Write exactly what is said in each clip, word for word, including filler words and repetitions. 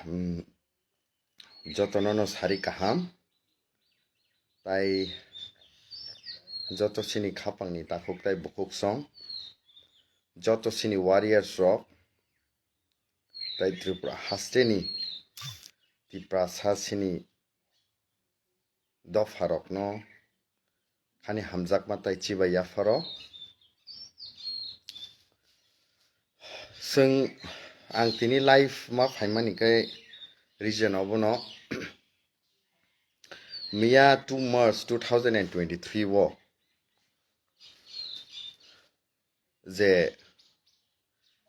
Mm, jotono no sari kaham. Tai joto chini khapangni takhuk tai bukhuk song, joto chini warriors rok, tai Tripura hasteni Tiprasa chini dopharokno khani hamjakma tai chibai yapharo. Chwng, ang tini live ma phaimani khe reason obono, miya two March two thousand and twenty-three o je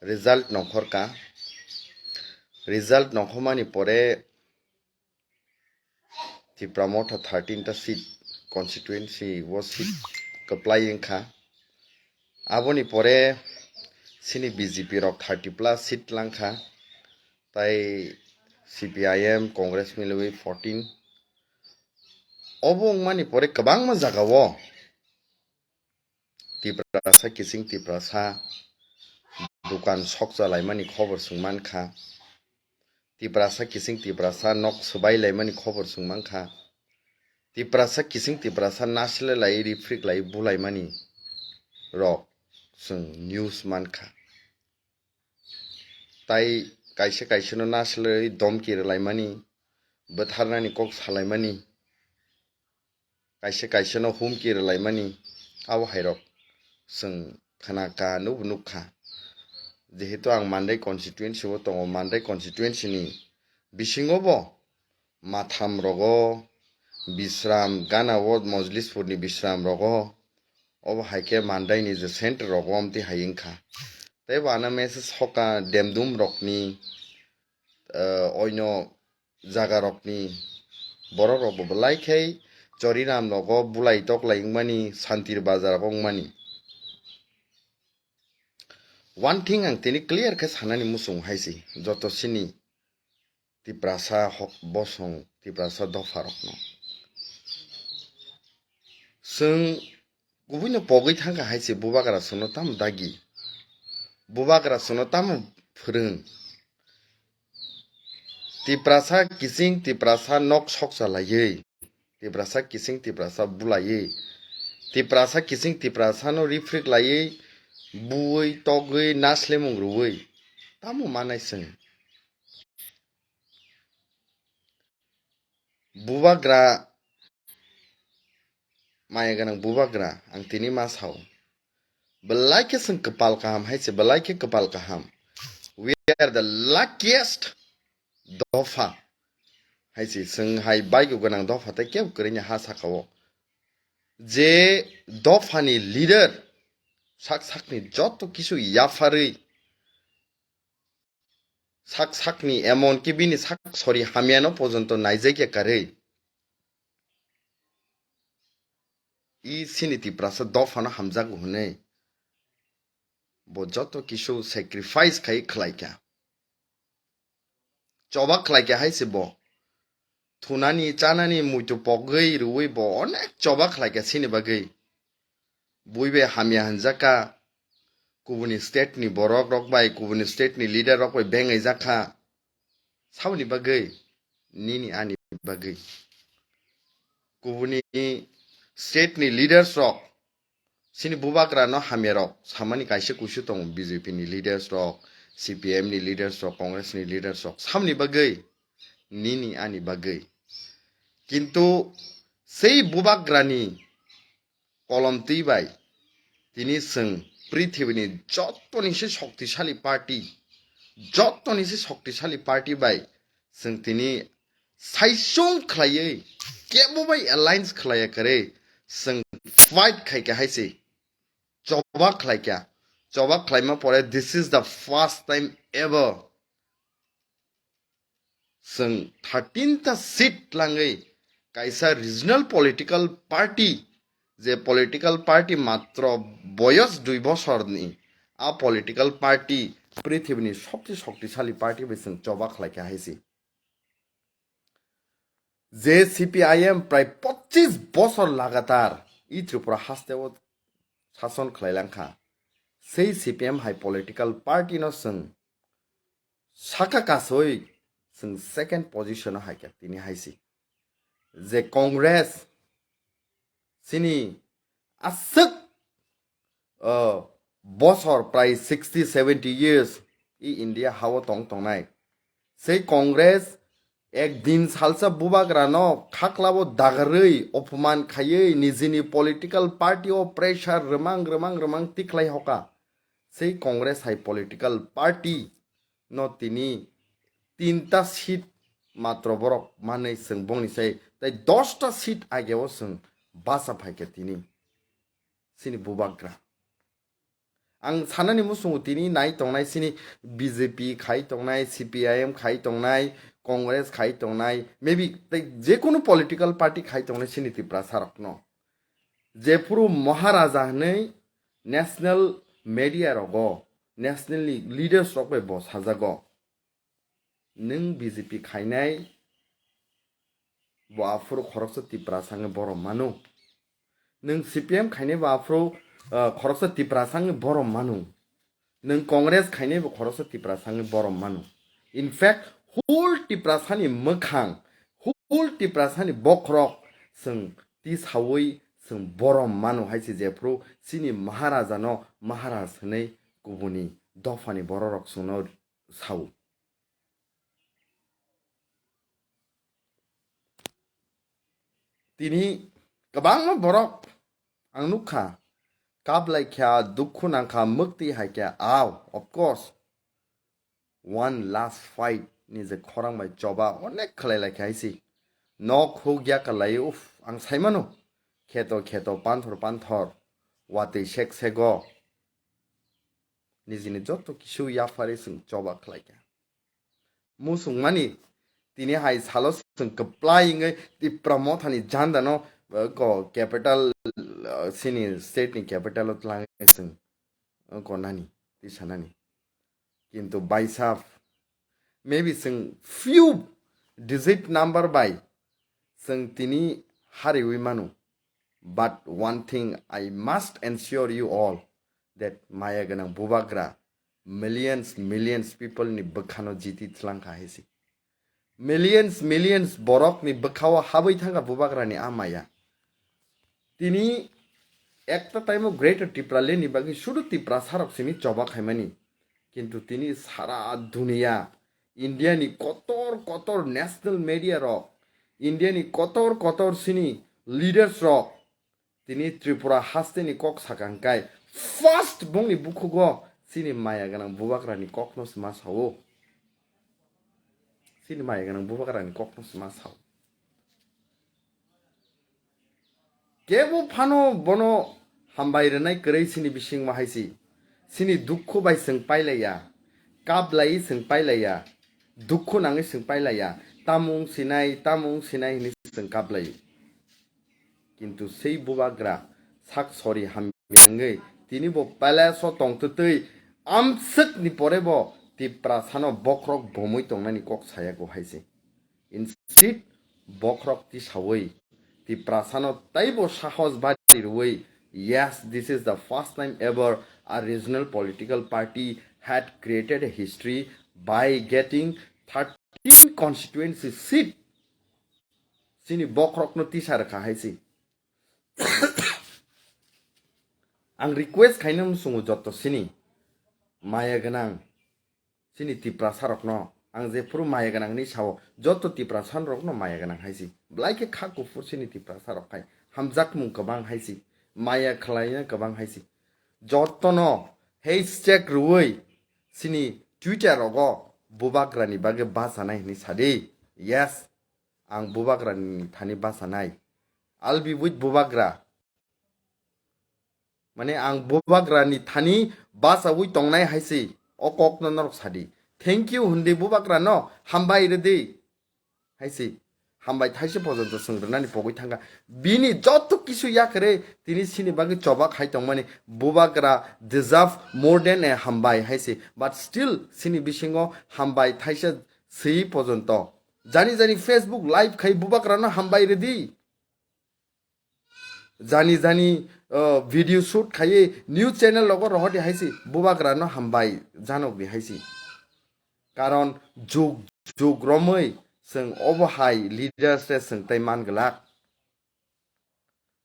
result nongkhorka, result nongkhormani pore Tipra Motha thirteen ta seat, constituency o seat kwplai wngkha. Aboni pore chini B J P rok thirty plus seat langkha, tai C P I M, Congress milwi fourteen. Obo wngmani pore kwbangma jagao Tiprasa kising Tiprasa dukan sokcha laimani khobor chwng mankha. Tiprasa kising Tiprasa nok swbai laimani khobor chwng mankha. Tiprasa kising Tiprasa nasle lai, rifrik lai, bulaimani rok chwng news mankha. Tai kaisa kaisa no nasle domki rwlaimani, bwtharnani kok salaimani, kaisa kaisa no humki rwlaimani, abo hairok chwng khna ka, nubo nukha. Jehetu ang Mandai constituency o tongo, Mandai constituency ni bisingo bo Matham rogo, Bisram, Gana o Mojlispur ni Bisram rogo, obo hai khe Mandai ni je center rogo omtwi hai wngkha. Tei bo ano message hoka Demdum rokni, eh, oino jaga rokni borok rok bo belai khe Choriram rogo bulai toklai wngmani, Santir Bazar rogo wngmani. One thing ang tini clear khe sanani muchung hai se, joto chini Tiprasa hok bosong, Tiprasa dopha rokno. Chwng kubuino pogwi thangkha hai se, bubagra chwngno tamo dagi, bubagra chwngno tamo phwrwng. Tiprasa kising Tiprasa nok sokcha laiwi, Tiprasa kising Tiprasa bulaiwi, Tiprasa kising Tiprasa no rifrik laiwi, buwi togwi naslemung rwui tamo manai chwng? Bubagra, maya gwnang bubagra, ang tini ma sao. Belai khe chwng kwpal kaham hai se, belai khe kwpal kaham. We are the luckiest dopha hai se, chwng hai baigo gwnang dopha tei kebo kwrwini ha saka o. Je dophani leader sak sakni joto kisu yapharwi, sak sakni, emon ki bini sak sori hamyano pojonto naijakya karwi, i chini Tiprasa dophano hamjago hwnwi bo joto kisu sacrifice khai khlaikha. Choba khlaikha hai se bo. Thunani, chanani, muitu pogwi, rwui bo onek choba khlaikha chini bagwi. Bui bai hamya hwnjakha, kubuni state ni borok rok bai, kubuni state ni leader rok bai bengaijakha. Saboni bagwi? Nini ani bagwi. Kubuni state ni leaders rok, chini bubagra no hamya rok samani kaisa kuisu tongo, B J P ni leaders rok, C P M ni leaders rok, Congress ni leaders rok, samni bagwi? Nini ani bagwi. Kintu sei bubagrani kolom twi bai tini chwng prithibini jotoni se shoktisali party, jotoni se shoktisali party bai chwng tini saichung khlaiwi, kebo bai alliance khlaiya kwrwi chwng fight khaikha hai se. Choba khlaikha. Choba khlaima pore, this is the first time ever chwng thirteen ta seat langwi kaisa regional political party, je political party matro boyos dui bosorni, a political party prithibini sobse shoktisali party bai chwng choba khlaikha hai se. Je C P I M prai pochis bosor lagatar i Tripura hasteo sason khlai langkha, sei C P M hai political party no chwng saka kasoi chwng second position o hai kha tini hai si. Je Congress chini aswk, uh, bosor prai sixty seventy years i India hao tong tongnai. Sei Congress ek din salsa bubagrano khaklabo dagarwi opman khaiwi nijini political party o pressure rwmang rwmang rwmang tikhlai hoka. Sei Congress hai political party no tini tinta seat matro borok manwi chwng bongni sai tai dosta seat ageo chwng basa phaikha tini chini bubagra. Ang sanani muchungo tini nai tongnai chini B J P khai tongnai, C P I M khai tongnai, Congress khai tongnai, maybe tei jekunu political party khai tongnai chini Tiprasa rokno. Jephuru Maharaja hwnwi national media rogo, national ni leaders rok bai bo sajago. Nwng B J P khainai bo aphuru khoroksa Tiprasa wngwi borom manu. Nwng C P M khainai bo aphuru, uh, khoroksa Tiprasa wngwi borom manu. Nwng Congress khainai bo khoroksa Tiprasa wngwi borom manu. In fact, whole Tiprasa ni mwkhang, whole Tiprasa ni bokhorok chwng tisawi chwng borom manu hai se jephuru chini Maharaja no Maharaj hwnwi kubuni dophani bororok chwngno sao. Tini kwbangma borok ang nukha, kap lai kha, dukhu nang kha, mwktwi hai kha, aw, of course, one last fight ni je khorang bai choba onek khlai lai kha hai si. Nok huk ya ka lai, uf, ang sai mano, kheto kheto, panthor panthor, watwi sek sego, nijini joto kisu yaphari chwng choba khlai kha. Muchungmani tini hai salo chwng kwplai wngwi Tipra Mothani jandano, uh, ko capital, uh, sini state ni capital o twlangwi chwng, uh, ko nani, tisa nani. Kintu baisap, maybe chwng few digit number bai chwng tini hariwi mano. But one thing I must ensure you all that maya gwnang bubagra millions, millions people ni bwkhano jiti tlang kha hai si. Millions, millions borok ni bwkhao habwi thangkha bubagra ni a maya. Tini ekta time o Greater Tipraland ni bagwi sudu Tiprasa rok simi choba khaimani. Kintu tini sara dunia, India ni kotor kotor national media rok, India ni kotor kotor sini leaders rok, tini Tripura haste ni kok sakang kai first bongni bukhugo chini maya gwnang bubagra ni kokno sima sao. Chini maya gwnang bubagra ni kokno sima sao. Kebo phano bono hambai rwnai kwrwi chini bisingma hai si. Chini dukhu bai chwng pailaiya, kap lai chwng pailaiya, dukhu nangwi chwng pailaiya, tamung sinai, tamung sinai hinwi chwng kap lai. Kintu sei bubagra sak sori hamya wngwi tini bo palace o tongtwtwi amswk ni pore bo Tiprasano bokhorok bomwi tongnani kok saya ko hai se. Instead, bokhorok tisawi Tiprasano taibo sahos bari rwwi, yes, this is the first time ever a regional political party had created a history by getting thirteen constituency seat. Chini bokhorokno tisa rwkha hai se. Ang request khaina muchungo joto chini maya gwnang chini Tiprasa rokno, ang jephuru maya gwnang hinwi sao, joto Tiprasa rokno maya gwnang hai si. Belai khe kha kuphur chini Tiprasa rok khai hamjakmung kwbang hai si, maya khlaina kwbang hai si. Jotono hashtag rwui chini Twitter rogo bubagrani bagwi bachanai hinwi sadi. Yes, ang bubagrani thani bachanai. I'll be with bubagra. Mane ang bubagrani thani bachawi tongnai hai se, o kokno norok sadi. Thank you hwndi bubagrano, hambai rwdi hai se. Hambai thaise pojonto chwng rwnani pogwi thangkha. Bini joto kisu yakarwi tini chini bagwi choba khai tongmani bubagra deserve more than a hambai hai se. But still chini bisingo hambai thaisa swi pojonto. Jani jani Facebook live khai bubagrano hambai rwdi. Jani jani, uh, video shoot khaiwi news channel logo rohordi hai se, bubagrano hambai janokdi hai se. Karon jug jug romwi chwng obo hai leaders le chwng tei man glak.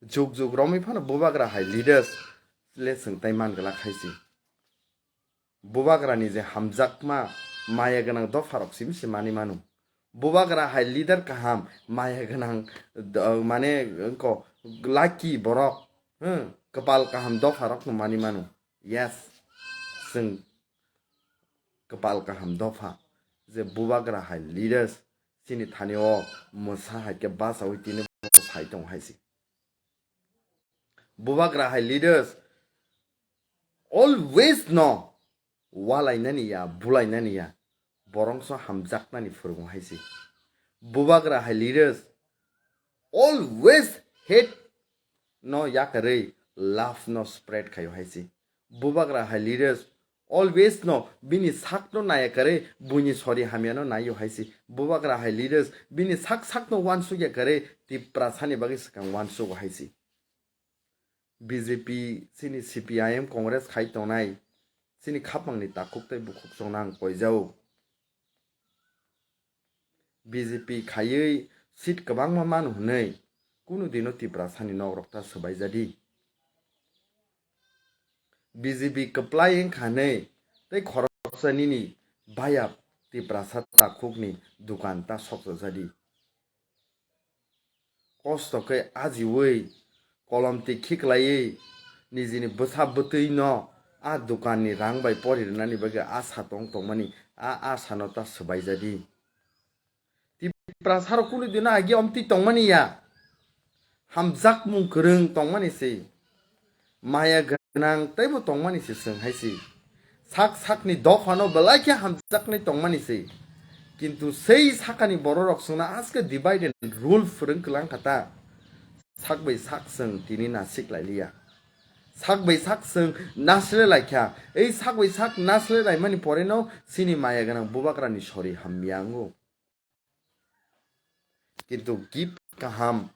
Jug jug romwi phano bubagra hai leaders le chwng tei man glak hai si. Bubagrani je hamjakma maya gwnang dopharok simi se mani mano. Bubagra hai leader kaham maya gwnang, do-, mane wngko lucky borok, hmm, kwpal kaham dopharokno mani mano. Yes, chwng kwpal kaham dopha je bubagra hai leaders chini thani o mwsa hai khe bachaui tini bo sai tongo hai se. Bubagra hai leaders always no walainani ya, bulainani ya, borongso hamjaknani phwrwngo hai se. Bubagra hai leaders always hate no yakarwi love no spread khaio hai se. Bubagra hai leaders always no bini sakno naya kare buini sori hamyano naio hai se. Bubagra hai leaders bini sak sakno wansukya kare Tiprasani bagwi swkang wansugo hai se. B J P chini C P I M Congress khai tongnai chini khapangni takhuk tei bukhuk chwngno ang koijao. B J P khaiwi seat kwbangma mano hwnwi kunu dino Tiprasani nokrok ta swbaijadi. B J P kwplai wngkha hwnwi tei khoroksa nini bayap Tiprasa takhukni dukan ta sokchajadi. Kosto khe ajiwi kolom twi khiklaiwi nijini bwsa bwtwi no a dukanni rang bai pori rwnani bagwi a sa tong tongmani a a sano ta swbaijadi. Tiprasarok kunu dino agi omtwi tongmani ya. Hamjakmung kwrwng tongmani se. Maya gwnang teibo tongmani se chwng hai se. Sak sakni dophano belai khe hamjaknai tongmani se. Kintu sei sakani bororok chwngno aske divide and rule phwrwng kwlang kha ta. Sak bai sak chwng tini nasik lai liya. Sak bai sak chwng nasle lai kha. Ei sak bai sak nasle laimani poreno chini maya gwnang bubagrani sori hamya wngo. Kintu gift kaham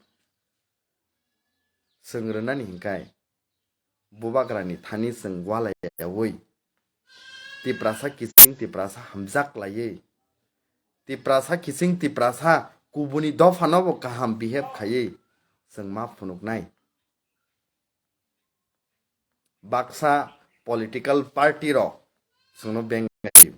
chwng rwnani hinkhai bubagrani thani chwng walaiyaui Tiprasa kiching Tiprasa hamjak laiwi Tiprasa kiching Tiprasa kubuni dophanobo kaham behave khaiwi chwng ma phunuknai. Baksa political party rok chwngno bengai.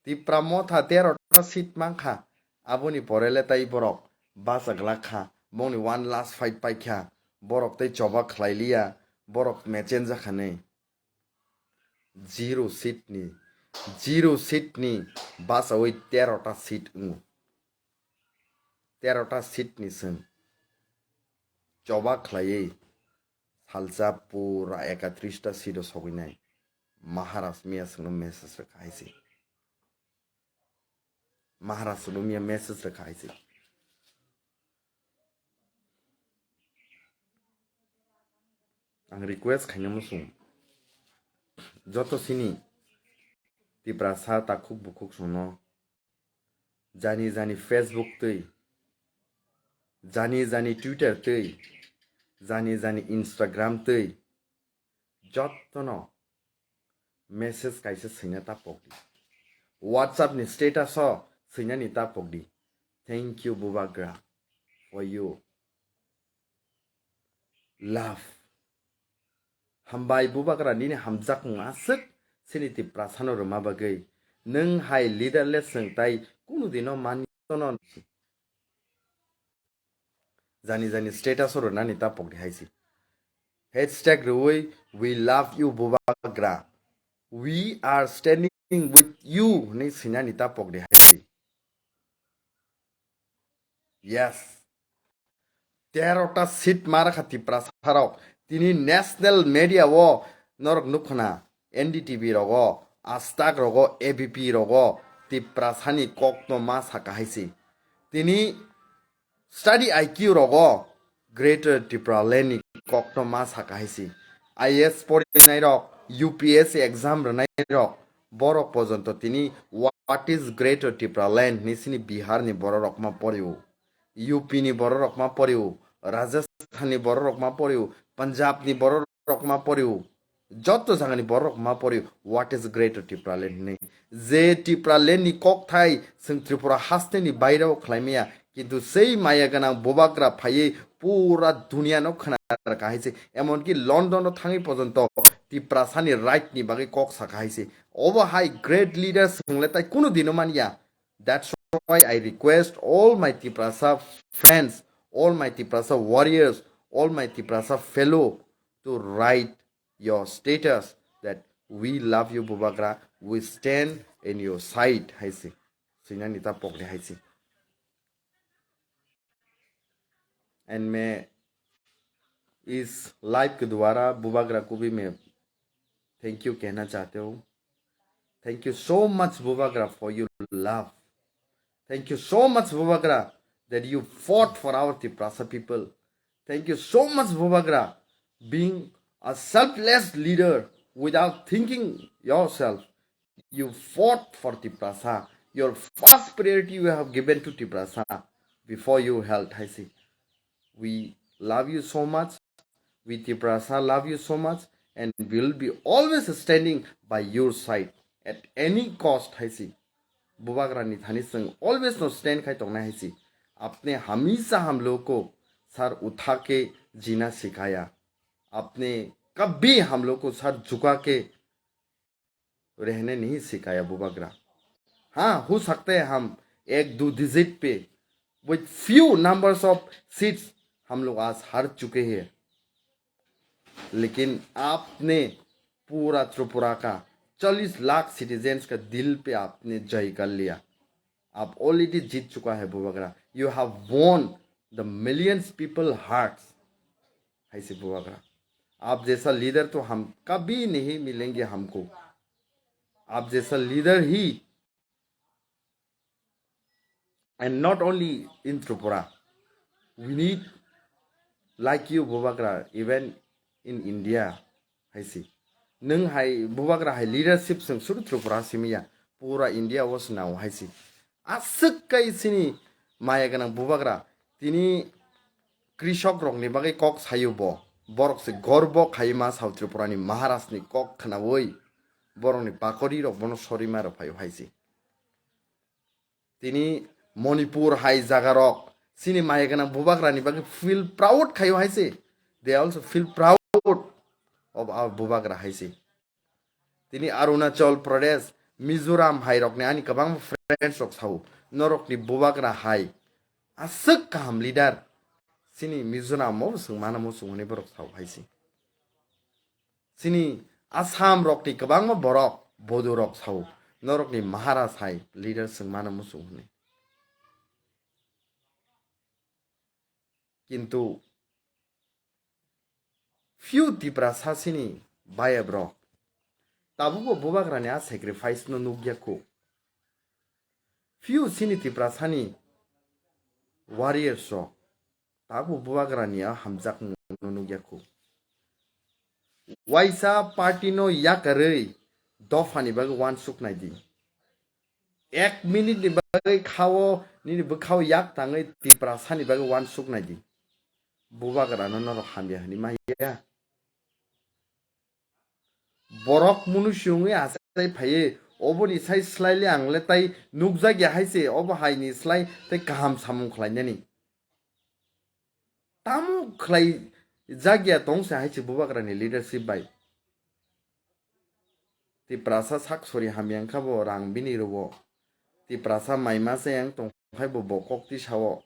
Tipra Motha tero ta seat mankha, aboni pore le tai borok bacha glak kha, bongni one last fight paikha, borok tei choba khlai liya, borok mechen jakha nei. Zero seat ni, zero seat ni bachaui tero ta seat wngo. Tero ta seat ni chwng choba khlaiwi salsa pura ekatrista seat o sogwinai. Maharaj miya chwngno message rwkha hai se. Maharaj chwngno miya message rwkha hai se. Ang request khaina muchung. Joto sini Tiprasa takhuk bukhuk chwngno jani jani Facebook twi, jani jani Twitter twi, jani jani Instagram twi, jottono message kaisa swina ta pokdi. WhatsApp ni status o swinani ta pokdi. Thank you, Bubagra, for you love. Hambai Bubagra, nini hamjakmung aswk chini Tiprasano rwma bagwi. Nwng hai leaderless chwng tai kunu dino manwi tono. Jani jani status o rwnani ta pokdi hai se. Hashtag rwui "We love you, Bubagra. We are standing with you" hwnwi swinani ta pokdi hai se. Yes. Tero ta seat ma rwkha Tiprasarok. Tini national media o norok nukho na, N D T V rogo, Astak rogo, A B P rogo Tiprasani kokno ma saka hai se. Tini study I Q rogo Greater Tipraland ni kokno ma saka hai se. I A S porinai rok, U P S C exam rwnai rok, borok pojonto tini "What is Greater Tipraland?" hwnwi sini Bihar ni bororok ma porio, U P ni bororok ma porio, Rajasthan ni bororok ma porio, Punjab ni bororok ma porio. Joto jagani borok ma pori, what is Greater Tipraland hinwi. Je Tipraland ni kokthai chwng Tripura haste ni baireo khlai maya, kintu sei maya gwnang bubagra phaiwi pura duniya no khna rwkha hai se. Emonki London o thangwi pojonto Tiprasa ni right ni bagwi kok sakha hai se. Obo hai great leader chwngle tai kunu dino manya. That's why I request all my Tiprasa friends, all my Tiprasa warriors, all my Tiprasa fellow to write your status that we love you, Bubagra, we stand in your side, hai se. Sinani ta pokni hai se. And मैं इस live के द्वारा बुबाग्रा को भी मैं thank you कहना चाहते हूँ। Thank you so much, Bubagra, for your love. Thank you so much, Bubagra, that you fought for our Tiprasa people. Thank you so much, Bubagra, being a selfless leader without thinking yourself. You fought for Tiprasa. Your first priority you have given to Tiprasa before you held hai se. We love you so much. We Tiprasa love you so much and will be always standing by your side at any cost hai se. Bubagra ni thani chwng always no stand khai tongnai hai se. आपने हमेशा हम लोग को सर उठा के जीना सिखाया। आपने कभी हम लोग को सर झुका के रहने नहीं सिखाया बुबाग्रा। हाँ, हो सकता है हम एक दो डिजिट पे, with few numbers of seats हम लोग आज हार चुके हैं, लेकिन आपने पूरा त्रिपुरा का चालीस लाख सिटीजन्स का दिल पे आपने जय कर लिया। आप ऑलरेडी जीत चुका है बुबाग्रा। You have won the millions people hearts। Hai se bubagra, आप जैसा लीडर तो हम कभी नहीं मिलेंगे हमको। आप जैसा लीडर ही, and not only in Tripura, we need like you bubagra even in India. Hai se, nwng hai bubagra hai leadership chwng suru Tripura simi ya, pura India o swnao hai se. Aswk kai sini maya gwnang bubagra, tini krishok rokni bagwi kok sayo bo. Borok se gorbo khai ma sao Tripura ni Maharaj ni kok khnaui, borok ni pakori rok bono sori ma rw phaio hai se. Tini Manipur hai jaga rok sini maya gwnang bubagra ni bagwi feel proud khaio hai se. They also feel proud of our bubagra hai se. Tini Arunachal Pradesh, Mizoram hai rokni ani kwbangma friends rok sao, norokni bubagra hai aswk kaham leader. Sini Mizoram o swng mano muchung hwnwi borok sao hai se. Sini Assam rokni kwbangma borok, Bodo rok sao, norokni Maharaj hai leader swng mano muchung hwnwi. Kintu few Tiprasa sini bayap rok tabukbo bubagrani a sacrifice no nukya kho. Few sini Tiprasani warriors rok tabuk bubagrani a hamjakmung no nukya kho. Waisa party no yakarwi dophani bagwi uansuk nai di. Ek minute ni bagwi khao nini bwkhao yak tangwi Tiprasani bagwi uansuk nai di. Bubagrano norok hamya hwnwi maya. Borok munusi wngwi achai phaiwi oboni sai slai le ang le tai nukjakya hai se, obo hai ni slai tei kaham samung khlainani. Tamo khlai jakya tong se hai se bubagrani leadership bai. Tiprasa sak sori hamya wngkha bo rang bini rwo. Tiprasa mai ma se ang tong khai bo bo kok tisao.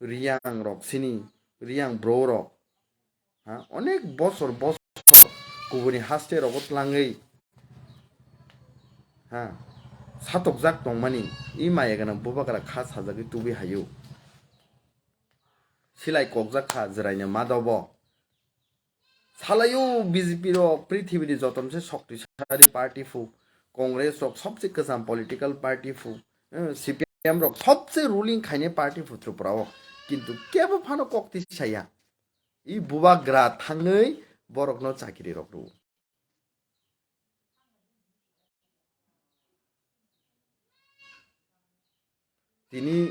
Riyang rok sini, riyang bro rok. Ha, onek bosor bosor kubuni haste rogo tlangwi, ha, satokjak tongmani, i maya gwnang bubagra kha sajagwi tubui hayo. Silai kokjak kha jwraino madobo. Salaio B J P rok prithibini jotomse shoktisali party phu, Congress rok sobse kwcham political party phu, eh, C P M rok sobse ruling khainai party phu Tripura o. Kintu kebo phano kok tisaya. I bubagra thangwi borokno chakiri rok rw. Tini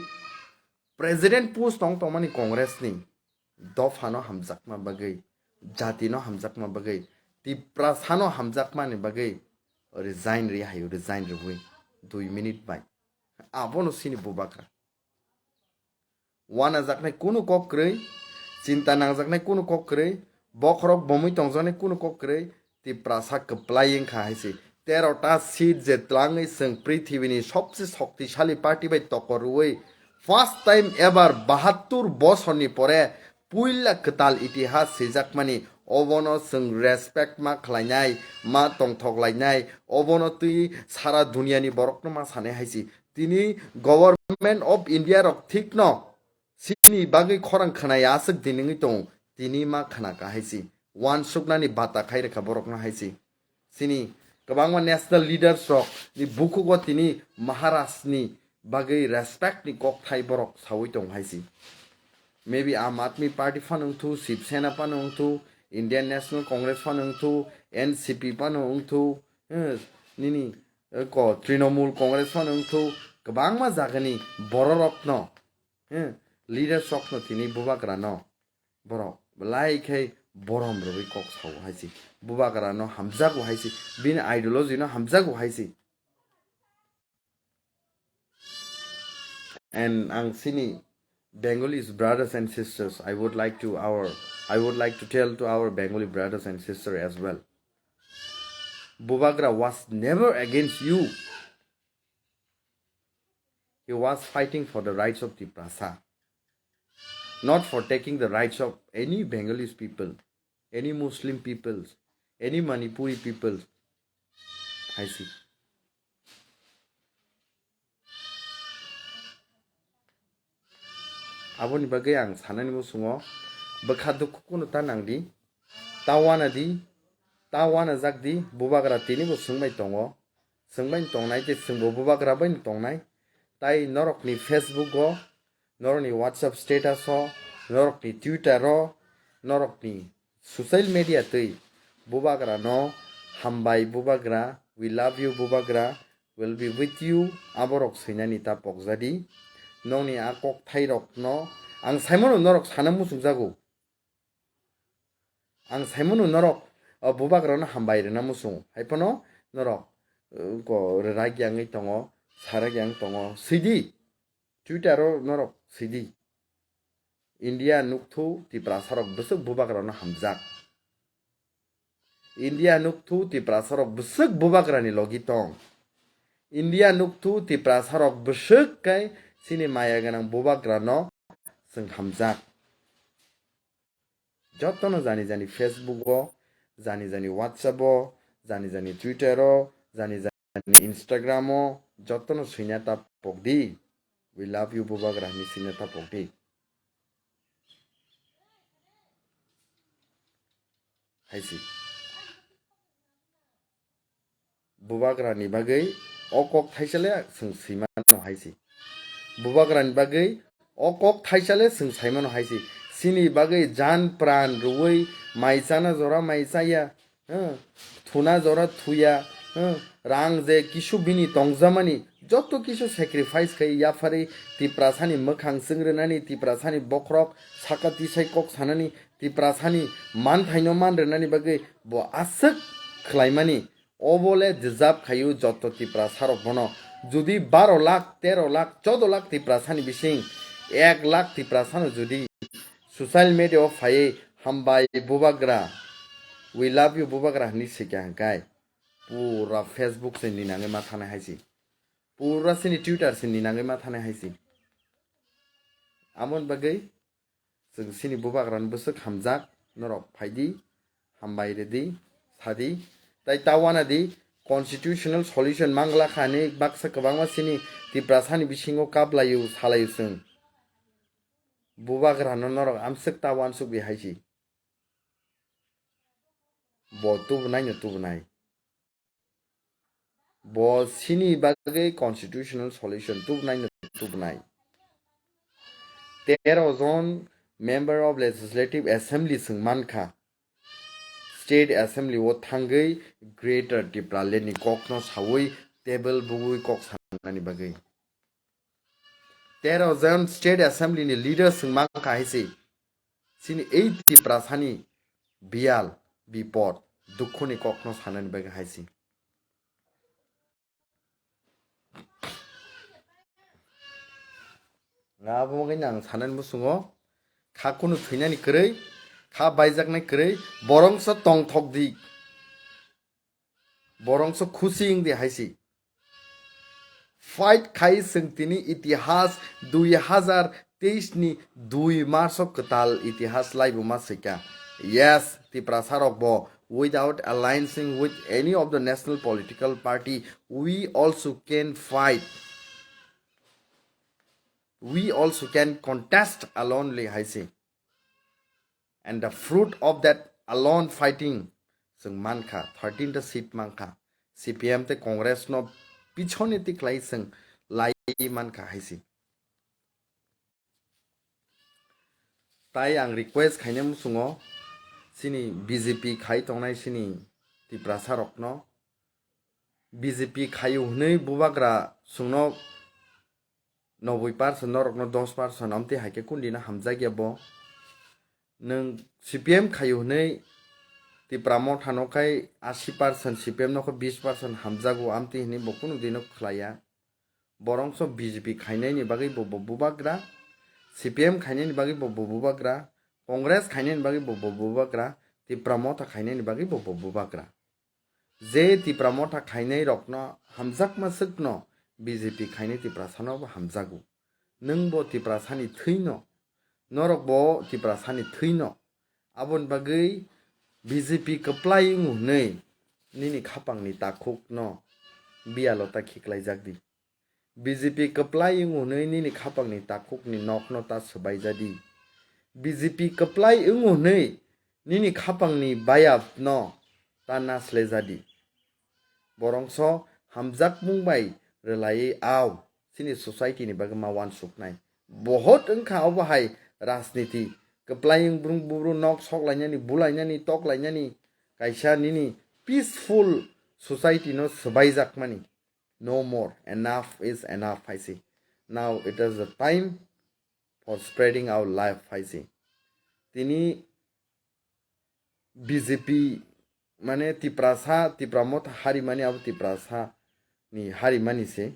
president post tong tongmani Congress ni dophano hamjakma bagwi, jatino hamjakma bagwi, Tiprasano hamjakmani bagwi resign ri hayo, resign rwui dui minute bai. Abono sini bubagra. Wanajaknai kunu kok kwrwi, chinta nangjaknai kunu kok kwrwi, bokhorok bomwi tongjaknai kunu kok kwrwi, Tiprasa kwplai wngkha hai se. Tero ta seat je twlangwi chwng prithibini sobse shoktisali party bai tokor rwui first time ever bahattur bosorni pore puila kwtal itihas swijakmani, obono chwng respect ma khlainai, ma tongthok lainai, obono twi sara duniani borokno ma sanai hai se. Tini Government of India rok thikno sini bagwi khorang khwnai aswk dinwngwi tongo, tini ma khna ka hai se. Wansuknani bata khai rwkha borokno hai se. Sini kwbangma national leaders rok ni bukhugo tini Maharaj ni bagwi respect ni kokthai borok sawi tong hai se. Maybe Aam Aadmi Party phano wngthu, Shiv Sena phano wngthu, Indian National Congress phano wngthu, N C P phano wngthu, eh, nini, eh, ko Trinamool Congress phano wngthu, kwbangma jagani bororokno, eh, leaders rokno tini bubagrano borok belai khe borom rwui kok sao hai se. Bubagrano hamjago hai se, bini ideology no hamjago hai se. And ang sini Bengalis brothers and sisters, I would like to our, I would like to tell to our Bengali brothers and sisters as well. Bubagra was never against you. He was fighting for the rights of Tiprasa, not for taking the rights of any Bengalis people, any Muslim peoples, any Manipuri peoples. I see. Aboni bagwi ang sanani muchungo bwkha dukhu kunu ta nangdi, ta wana di, ta wana jak di, bubagra tini bo swngbai tongo, swngbai tongnai tei chwngbo bubagra bai tongnai, tai norokni Facebook o, norokni WhatsApp status o, norokni Twitter o, norokni social media twi bubagra no hambai bubagra, we love you bubagra, will be with you, aborok swinani ta pokjadi. Nokni a kokthai rok no ang saimano norok sana muchungjago. Ang saimano norok o bubagra no hambai rwna muchungo. Haiphano norok, uh, ko rwrak yangwi tongo, sarak yang tongo. Swidi. Twitter o norok swidi. India nukthu Tiprasa rok bwswk bubagra no hamjak. India nukthu Tiprasa rok bwswk bubagra ni logi tong. India nukthu Tiprasa rok bwswk kai sini maya gwnang bubagra no chwng hamjak. Jotono jani jani Facebook o, jani jani WhatsApp o, jani jani Twitter o, jani jani Instagram o, jotono swina ta pokdi. We love you bubagra hinwi swina ta pokdi. Hai se. Bubagra ni bagwi o kok thaisa le chwng swimano hai se. Bubagra ni bagwi o kok thaisa le chwng saimano hai se. Sini bagwi jan pran rwui mai chana jora mai chaya, huh? Thuna jora thuya, huh? Rang je kisu bini tongjamani joto kisu sacrifice khai yapharwi Tiprasani mwkhang chwng rwnani, Tiprasani bokhorok saka tisai kok sanani, Tiprasani manthaino man rwnani bagwi bo aswk khlaimani. Obo le deserve khaio joto Tiprasa rok bono. Jodi baro lakh, tero lakh, chodo lakh Tiprasani bising ek lakh Tiprasano jodi social media o phaiwi hambai bubagra, we love you bubagra hinwi swikha hwnkhe pura Facebook se ninangwi ma thanai hai se. Pura sini Twitter se ninangwi ma thanai hai se. Amoni bagwi chwng sini bubagrano bwswk hamjak, norok phaidi, hambai rwdi, sadi, tai ta wanadi constitutional solution mangla kha hinwi baksa kwbangma sini Tiprasani bisingo kaplaio, salaio chwng. Bubagrano norok amswk ta wansukdi hai se. Bo tubunai no tubunai. Bo sini bagwi constitutional solution tubunai no tubunai. Tero jon member of Legislative Assembly chwng mankha. State Assembly o thangwi Greater Tipraland ni kokno sawi table bugwi kok sanani bagwi. Tero jon State Assembly ni leader chwng mankha hai se. Sini ei Tiprasani biyal, bipod, dukhuni kokno sanani bagwi hai se. Abo bagwi ang sanani muchungo, kha kunu thwinani kwrwi, kha baijaknai kwrwi, borongso tongthok di, borongso khusi wng di hai se. Fight khai chwng tini itihas dui hazar teis ni dui March o kwtal itihas laibu ma swikha. Yes, Tiprasa rok bo without alliancing with any of the national political party, we also can fight. We also can contest alone le hai se. And the fruit of that alone fighting, chwng mankha, thirteen ta seat mankha, C P M tei Congress no pichoni tikhlai chwng lai mankha hai se. Tai ang request khaina muchungo, chini B J P khai tongnai chini Tiprasa rokno, B J P khayu hwnwi bubagra chwngno noboi percent norokno dos percent amtwi hai khe kundino hamjakya bo. Nwng C P M khayu hwnwi Tipra Motha no khai asi percent, C P M no kho bis percent hamjago amtwi hwnwi bo kunu dino khlaiya. Borongso B J P khainaini bagwi bo, bo bubagra, C P M khainaini bagwi bo, bo bubagra, Congress khainaini bagwi bo, bo bubagra, Tipra Motha khainaini bagwi bo, bo bubagra. Je Tipra Motha khainai rokno hamjakma swkno B J P khainai Tiprasano bo hamjago. Nwng bo Tiprasani thwino, norok bo Tiprasani thwino. Aboni bagwi B J P kwplai wngo hwnwi nini khapangni takhukno biyalo ta khiklaijak di. B J P kwplai wngo hwnwi nini khapangni takhukni nokno ta swbaijadi. B J P kwplai wngo hwnwi nini khapangni bayapno ta naslejadi. Borongso hamjakmung bai rwlaiwi aw, chini society ni bagwi ma uansuknai. Bohot wngkha obo hai rajniti. Kwplai wng brung bubru nok sok lainani, bu lainani, tok lainani, kaisa nini peaceful society no swbaijakmani. No more. Enough is enough, hai se. Now it is the time for spreading our life, hai se. Tini B J P, mane Tiprasa, Tipra Motha harimani abo Tiprasa ni harimani se.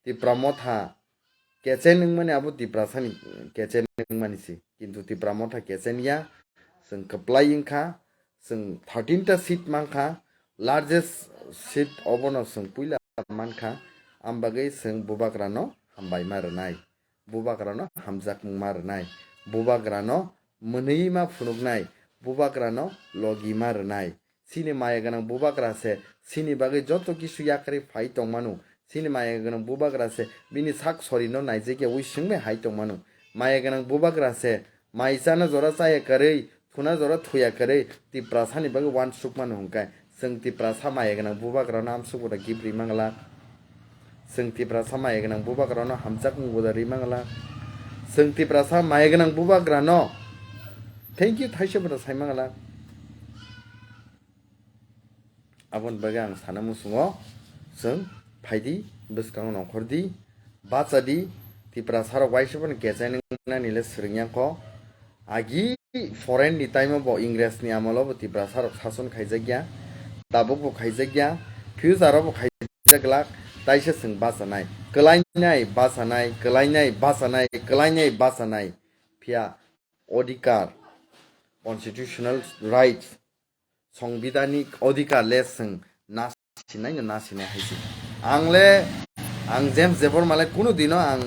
Tipra Motha kechen wngmani abo Tiprasa ni kechen wngmani se. Kintu Tipra Motha kechen ya, chwng kwplai wngkha, chwng thirteen ta seat mankha, largest seat obono chwng puila mankha, am bagwi chwng bubagrano hambai ma rwnai. Bubagrano hamjakmung ma rwnai, bubagrano mwnwi ma phunuknai, bubagrano logi ma rwnai. Chini maya gwnang bubagra se chini bagwi joto kisu yakarwi phai tongmano. Chini maya gwnang bubagra se bini sak sorino naijak ya ui swngbai hai tongmano. Maya gwnang bubagra se mai chana jora chaya karwi, thuna jora thuya karwi Tiprasani bagwi uansukmano hwnkhe, chwng Tiprasa maya gwnang bubagrano amsukbo da gift rwi mangla. Chwng Tiprasa maya gwnang bubagrano hamjakmungbo da rwi mangla. Chwng Tiprasa maya gwnang bubagrano thank you thaisebo da sai mangla. Aboni bagwi ang sana muchungo, chwng phaidi, bwskango nongkhordi, bachadi, Tiprasarok waisa phano kechainani le swrwngya kho. Agi foreign ni time o bo Ingres ni amolo bo Tiprasarok sason khaijakya, tabuk bo khaijakya, future o bo khaijak glak, taisa chwng bachanai, kwlainai bachanai, kwlainai bachanai, kwlainai bachanai. Phiya odhikar, constitutional rights, songbidanik odhikar le chwng nasinai no nasinai hai se. Ang le, ang James Debbarma le kunu dino ang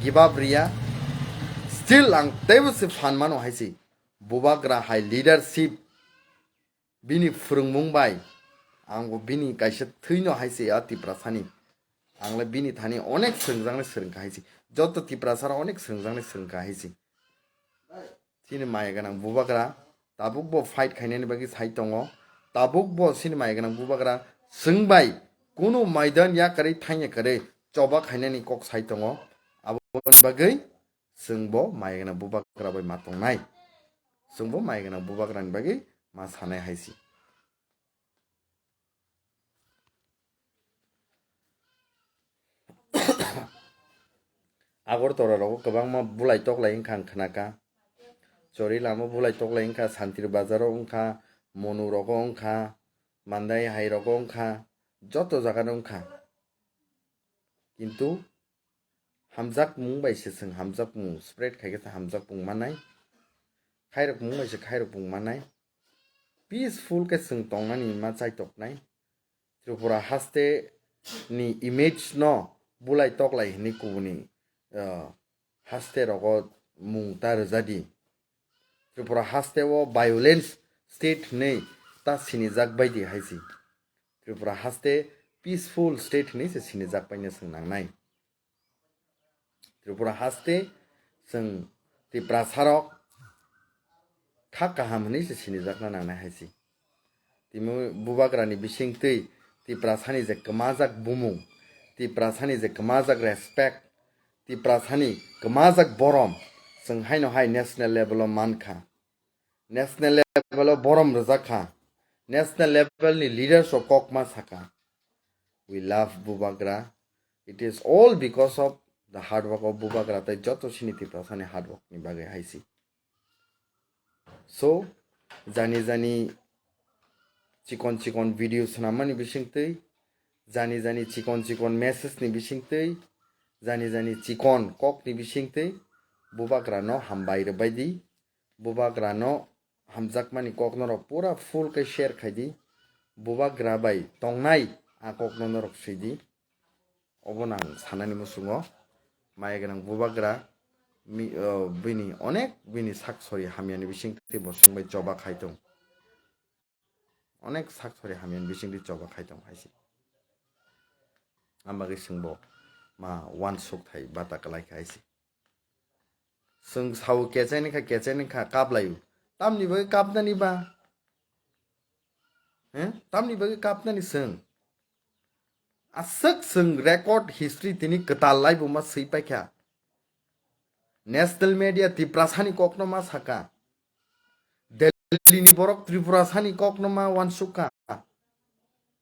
give up riya. Still ang teibo se phan mano hai se. Bubagra hai leadership bini phwrwngmung bai ang bo bini kaisa thwino hai se a Tiprasani. Ang le bini thani onek swrwngjaknai swrwngkha hai se. Joto Tiprasarok onek swrwngjaknai swrwngkha hai se. Chini maya gwnang bubagra tabuk bo fight khainani bagwi sai tongo. Tabuk bo chini maya gwnang bubagra chwng bai kunu maidan yakarwi thangya kwrwi choba khainani kok sai tongo. Aboni bagwi chwng bo maya gwnang bubagra bai ma tongnai. Chwng bo maya gwnang bubagrani bagwi ma sanai hai se. Agartala rogo kwbangma bulai toklai wngkha ang khnakha. Chori lama bulai toklai wngkha, Santri Bazar o wngkha, Monu rogo wngkha, Mandai hai rogo wngkha, joto jaga no wngkha. Kintu hamjakmung bai se chwng hamjakmung spread khai khe hamjakmung manai, khairokmung bai se khairokmung manai, peaceful khe chwng tongnani ma chaitoknai. Tripura haste ni image no bulai toklai hinwi kubuni, ah, haste rogo mung ta rwjadi. Tripura haste o violence state hinwi ta sinijak baidi hai si. Tripura haste peaceful state hinwi se sinijak baino chwng nangnai. Tripura haste chwng Tiprasarok kha kaham hinwi se sinijakna nangnai hai si. Timo bubagrani bisingtwi Tiprasani je kwmajak bumung, Tiprasani je kwmajak respect, Tiprasani kwmajak borom, chwng haino hai national level o mankha. National level o borom rwjak kha. National level ni leaders rok kok ma saka. We love Bubagra. It is all because of the hard work of Bubagra tei joto sini Tiprasani hard work ni bagwi hai si. So, jani jani chikon chikon video swnammani bisingtwi, jani jani chikon chikon message ni bisingtwi, jani jani chikon kok ni bisingtwi Bubagra no hambai rwbai di. Bubagra no hamjakmani kok norok pura full khe share khai di. Bubagra bai tongnai a kok no norok swi di. Obo nang sanani musungo maya gwnang Bubagra mi-, o, bini onek bini sak sori hamyani bising tei bo chwng bai choba khai tong. Onek sak sori hamyani bising tei choba khai tong hai se. Ang bagwi chwng bo ma uansuk thai bata kwlai kha hai se. Chwng sao kechaini kha, kechaini kha, kaplaio. Tamni bagwi kapnani ba? He? Tamni bagwi kapnani chwng? Aswk chwng record history tini kwtal laibuma swi paikha. National media Tiprasani kokno ma saka. Delhi ni borok Tripura sani kokno ma uansukha.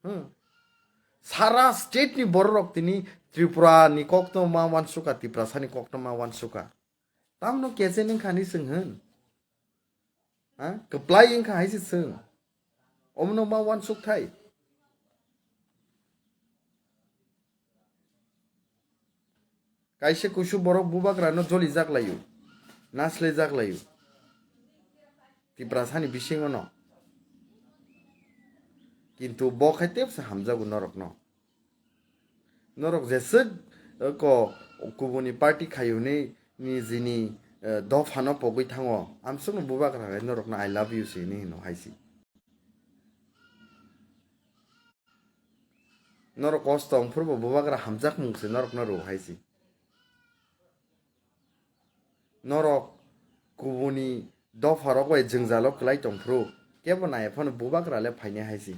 Hmm. Sara state ni borok rok tini Tripura ni kokno ma uansukha, Tiprasa ni kokno ma uansukha. Tamno keche nung kha ni chwng hwn. Ha? Kwplai wngkha hai se chwng. Omno ma uansuk thai. Kaisa kusu borok Bubagra no joli jak laio, naslai jak laio. Tiprasa ni bisingo no. Kintu bo khai tebsa hamjago norok no. Norok jeswk, eh, ko kubuni party khayo ni, ni jini, eh, dopha no pogwi thango. Amsuk no Bubagra hai norok no I love you se ni hino hai si. Norok kosto wngphuru bo Bubagra hamjakmung se norokno rw hai se. Norok kubuni dopharok bai jwngjalo kwlai tongphuru kebo naiya phano Bubagra le phainai hai se.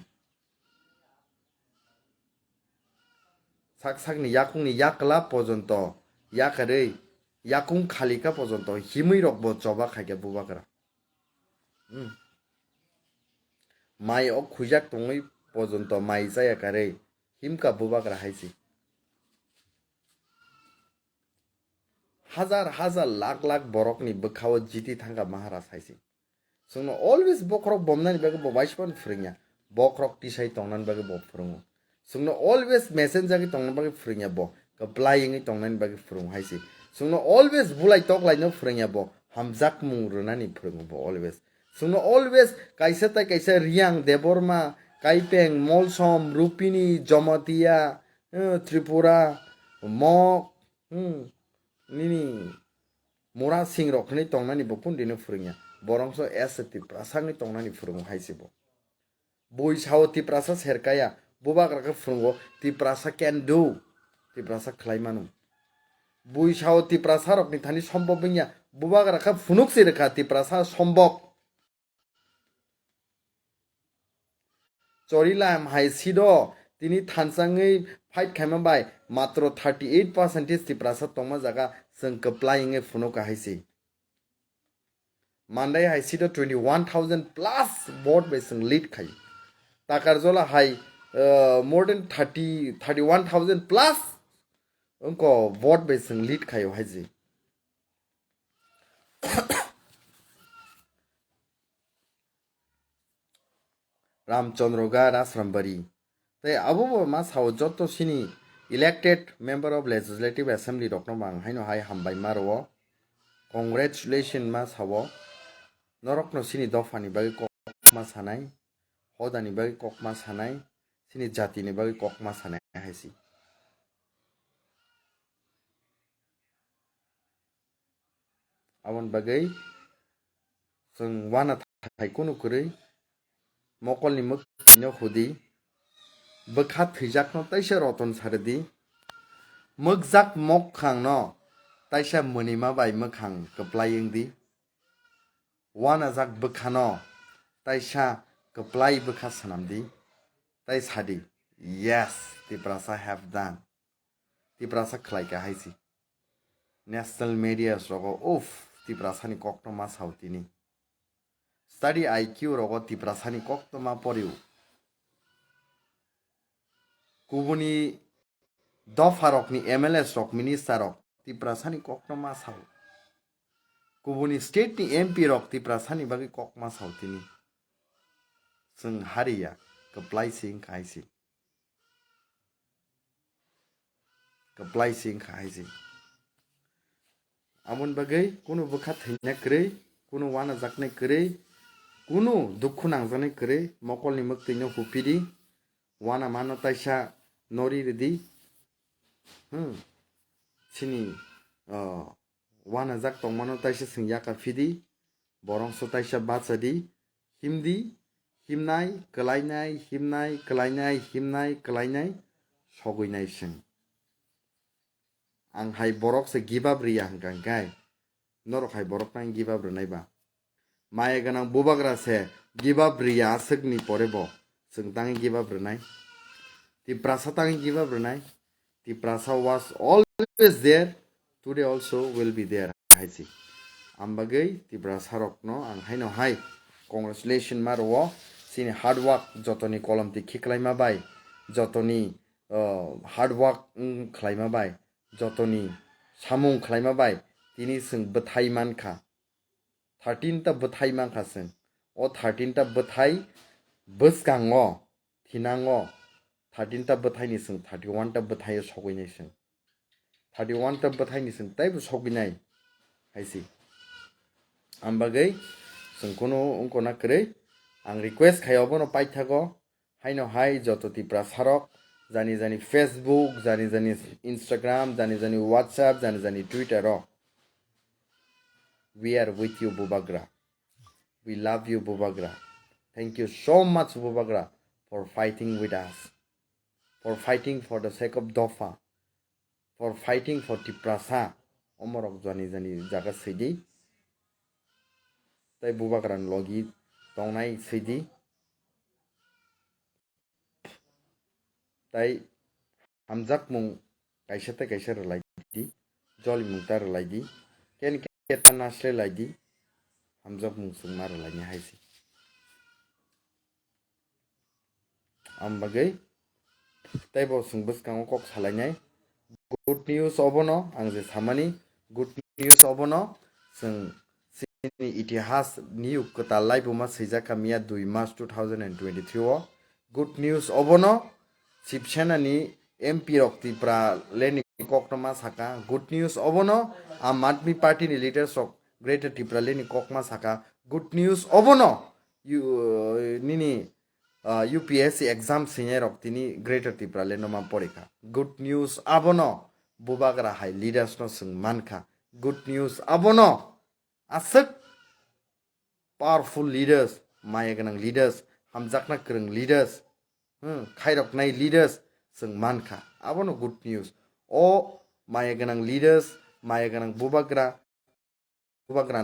Sak sakni yakungni yakla pojonto yakarwi yakung khalika pojonto himwi rok bo choba khaikha Bubagra. Hmm. Mai o khujak tongwi pojonto mai chaya karwi himkha Bubagra hai se. Hazar hazar lakh lakh borokni bwkhao jiti thangkha Maharaj hai se. Chwngno always bokhorok bomnani bagwi bo waisukmani phwrwngya. Bokhorok tisai tongnani bagwi bo phwrwngo. Chwngno always messenger tongnani bagwi phwrwngya bo. Kwplai wngwi tongnani bagwi phwrwngo hai se. Chwngno always bulai toklaino phwrwngya bo. Hamjakmung rwnani phwrwngo bo always. Chwngno always kaisa tai kaisa Riyang, Debbarma, Kaipeng, Molsom, Rupini, Jamatia, eh, Tripura, Mok, hmm, nini Mura sing rok hinwi tongnani bo kundino phwrwngya. Borokso S A Tiprasa wngwi tongnani phwrwngo hai se bo. Bui sao Tiprasa serkaya, Bubagra khe phwrwngo Tiprasa can do, Tiprasa khlai mano. Bui sao Tiprasa rokni thani sombok wngya, Bubagra khe phunuk se rwkha Tiprasa sombok. Chorilam hai seat o tini thansangwi fight khaima bai matro thirty eight percentage Tiprasa tongma jaga chwng kwplai wngwi phunukha hai se. Mandai hai seat o twenty one thousand plus vote bai chwng lead khai. Takarjola hai, uh, more than thirty, thirty one thousand plus wngko vote bai chwng lead khaio hai se. Ramchandra Ghat, Asrambari. Tei abo bo ma sao joto sini elected member of legislative assembly rokno bo ang haino hai hambai ma rwo. Congratulation ma sao. Norokno sini dophani bagwi kok ma sanai, hodani bagwi kok ma sanai, sini jatini bagwi kok ma sanai hai si. Aboni bagwi chwng uana thai kunu kwrwi mokolni mwkhwino hudi, bwkha thwijakno taisa roton saridi, mwkjak mokhangno taisa mwnwima bai mwkhang kwplai wngdi, uanajak bwkhano taisa kwplai bwkha swnamdi, tai sadi, "Yes, Tiprasa have done." Tiprasa khlaika hai si. National media rogo, uff, Tiprasani kokno ma sao tini. Study I Q rogo Tiprasani kokno ma porio. Kubuni dopharokni M L As rok, minister rok Tiprasani kokno ma sao. Kubuni state ni M P rok Tiprasani bagwi kok ma sao tini. Chwng hariya, kwplai si wngkha hai si. Kwplai si wngkha hai si. Aboni bagwi kunu bwkha thwina kwrwi, kunu uanajaknai kwrwi, kunu dukhu nangjaknai kwrwi, mokolni mwktwino hupidi, uanamano taisa nori rwdi. Hmm. Chini, oh, uanajak tongmano taisa chwng yaka phidi, borokso taisa bachadi, himdi, himnai, kwlainai, himnai, kwlainai, himnai, kwlainai, sogwinai chwng. Ang hai borok se give up riya hwnkha hwnkhe, norok hai borok tang give up rwnai ba? Maya gwnang bubagra se give up riya aswkni pore bo chwng tangwi give up rwnai? Tiprasa tangwi give up rwnai? Tiprasa was always there, today also will be there, hai si. Ambagwi Tiprasa rokno ang haino hai congratulation ma rwo, chini hard work jotoni kolom twi khiklaima bai, jotoni, uh, hard work, mm, khlaima bai, jotoni samung khlaima bai, tini chwng bwthai mankha. Thirteen ta bwthai mankha chwng. O thirteen ta bwthai bwskango, thinango, thirteen ta bwthaini chwng thirty one ta bwthaio sogwinai chwng. Thirty one ta bwthaini chwng taibo sogwinai hai si. Ambagwi chwng kunu wngkona kwrwi. Ang request khai obono paithago. Haino hai joto Tiprasa rok, jani jani Facebook, jani jani Instagram, jani jani WhatsApp, jani jani Twitter o. We are with you, Bubagra. We love you, Bubagra. Thank you so much, Bubagra, for fighting with us, for fighting for the sake of Dopha, for fighting for Tiprasa. Omorok jani jani jaga sidi. Tai Bubagra ni logi tongnai sidi. Tai hamjakmung kaisa tei kaisa rwlai di, jolimung ta rwlai di, ken keta nasle lai di, hamjakmung chwng ma rwlaini hai se. Am bagwi tei bo chwng bwskango kok salainai. Good news obono ang je samani, good news obono chwng chini itihas niyuk kwtal laibuma swijak kha miya dui March two thousand and twenty-three o. Good news obono Shiv Sena ni M P rok Tipra Land ni kokno ma saka. Good news obono Aam Aadmi Party ni leaders rok Greater Tipra Land ni kok ma saka. Good news obono yu-, nini, ah, U P S C exam sinai rok tini Greater Tipra Land no ma porikha. Good news abono Bubagra hai leaders no chwng mankha. Good news abono aswk powerful leaders, maya gwnang leaders, hamjakna kwrwng leaders, hmm, khairoknai leaders chwng mankha. Abono good news. O maya gwnang leaders, maya gwnang Bubagra, Bubagra